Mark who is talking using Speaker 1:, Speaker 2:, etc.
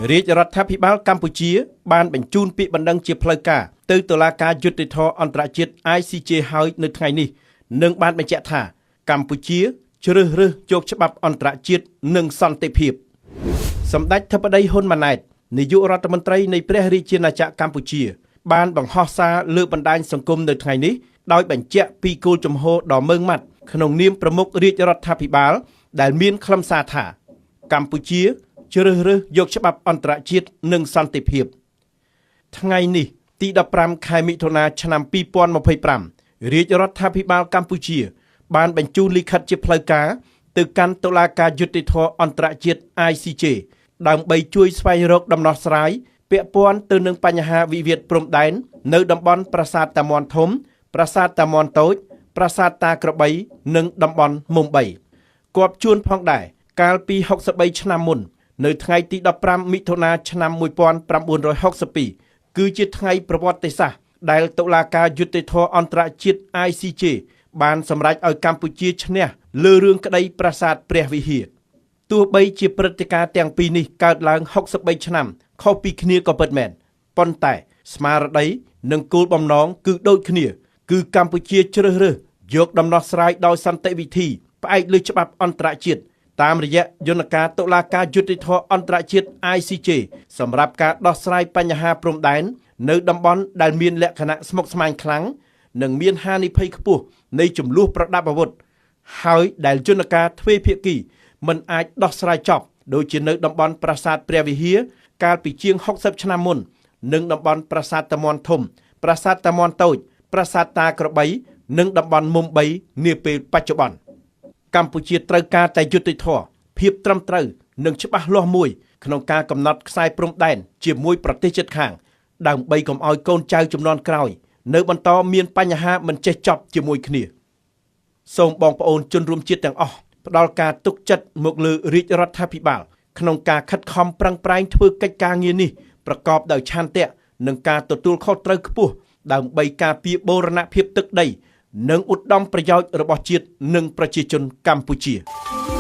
Speaker 1: រាជរដ្ឋាភិបាលកម្ពុជាបានបញ្ជូនពាក្យបណ្ដឹងជាផ្លូវការទៅតុលាការយុត្តិធម៌អន្តរជាតិ ICJ ហើយនៅថ្ងៃនេះនិងបានបញ្ជាក់ថាកម្ពុជាជ្រើសរើសយកច្បាប់អន្តរជាតិនិងសន្តិភាពសម្ដេចធិបតីហ៊ុនម៉ាណែតនាយករដ្ឋមន្ត្រីនៃព្រះរាជាណាចក្រកម្ពុជា បានបង្ហោះសារលើបណ្ដាញសង្គមនៅថ្ងៃនេះដោយបញ្ជាក់ពីគោលជំហរដ៏ម៉ឺងម៉ាត់ក្នុងនាមប្រមុខរាជរដ្ឋាភិបាល ដែលមានខ្លឹមសារថាកម្ពុជាជ្រើសរើសយកច្បាប់អន្តរជាតិនិងសន្តិភាពថ្ងៃនេះទី15ខែមិថុនាឆ្នាំ2025រាជរដ្ឋាភិបាលកម្ពុជា បានបញ្ជូនលិខិតជាផ្លូវការទៅកាន់តុលាការយុត្តិធម៌អន្តរជាតិ ICJ ដើម្បីជួយស្វែងរកដំណោះស្រាយពាក់ព័ន្ធទៅនឹងបញ្ហាវិវាទព្រំដែននៅតំបន់ប្រាសាទតាមាន់ធំ ប្រាសាទតាមាន់តូច ប្រាសាទតាក្របី និងតំបន់មុំ3គួបជួនផងដែរកាលពី63ឆ្នាំមុននៅថ្ងៃទី15មិថុនាឆ្នាំ1962គឺជាថ្ងៃប្រវត្តិសាស្ត្រដែលតុលាការយុត្តិធម៌អន្តរជាតិ ICJ បានសម្រេចឲ្យកម្ពុជាឈ្នះលើរឿងក្តីប្រាសាទព្រះវិហារទោះបីជាព្រឹត្តិការណ៍ទាំងពីរនេះកើតឡើង63ឆ្នាំខុសពីគ្នាក៏ពិតមែនប៉ុន្តែស្មារតីនិងគោលបំណងគឺដូចគ្នា គឺកម្ពុជាជ្រើសរើសយកដំណោះស្រាយដោយសន្តិវិធីផ្អែកលើច្បាប់អន្តរជាតិតាមរយៈយន្តការតុលាការយុត្តិធម៌អន្តរជាតិ ICJ សម្រាប់ការដោះស្រាយបញ្ហាព្រំដែននៅតំបន់ដែលមានលក្ខណៈស្មុគស្មាញខ្លាំងនិងមានហានិភ័យខ្ពស់នៃចំនួនប្រដាប់អាវុធហើយដែលយន្តការទ្វេភាគីមិនអាចដោះស្រាយចប់ដូចជានៅតំបន់ប្រាសាទព្រះវិហារកាលពីជាង60ឆ្នាំមុននិងតំបន់ប្រាសាទតាមាន់ធំ ប្រាសាទតាមាន់តូច ប្រាសាទតាក្របី និងតំបន់មុំ3នាពេលបច្ចុប្បន្នកម្ពុជាត្រូវការតែយុត្តិធម៌ភាពត្រឹមត្រូវនិងច្បាស់លាស់មួយក្នុងការកំណត់ខ្សែព្រំដែនជាមួយប្រទេសជិតខាងដើម្បីកុំឲ្យកូនចៅជំនាន់ក្រោយនៅបន្តមានបញ្ហាមិនចេះចប់ជាមួយគ្នាសូមបងប្អូនជនរួមជាតិទាំងអស់ផ្ដល់ការទុកចិត្តមកលើរាជរដ្ឋាភិបាលក្នុងការខិតខំប្រឹងប្រែងធ្វើកិច្ចការងារនេះប្រកបដោយឆន្ទៈនិងការទទួលខុសត្រូវខ្ពស់ដើម្បីការពារបូរណភាពទឹកដី និងឧត្តមប្រយោជន៍របស់ជាតិនិងប្រជាជនកម្ពុជា។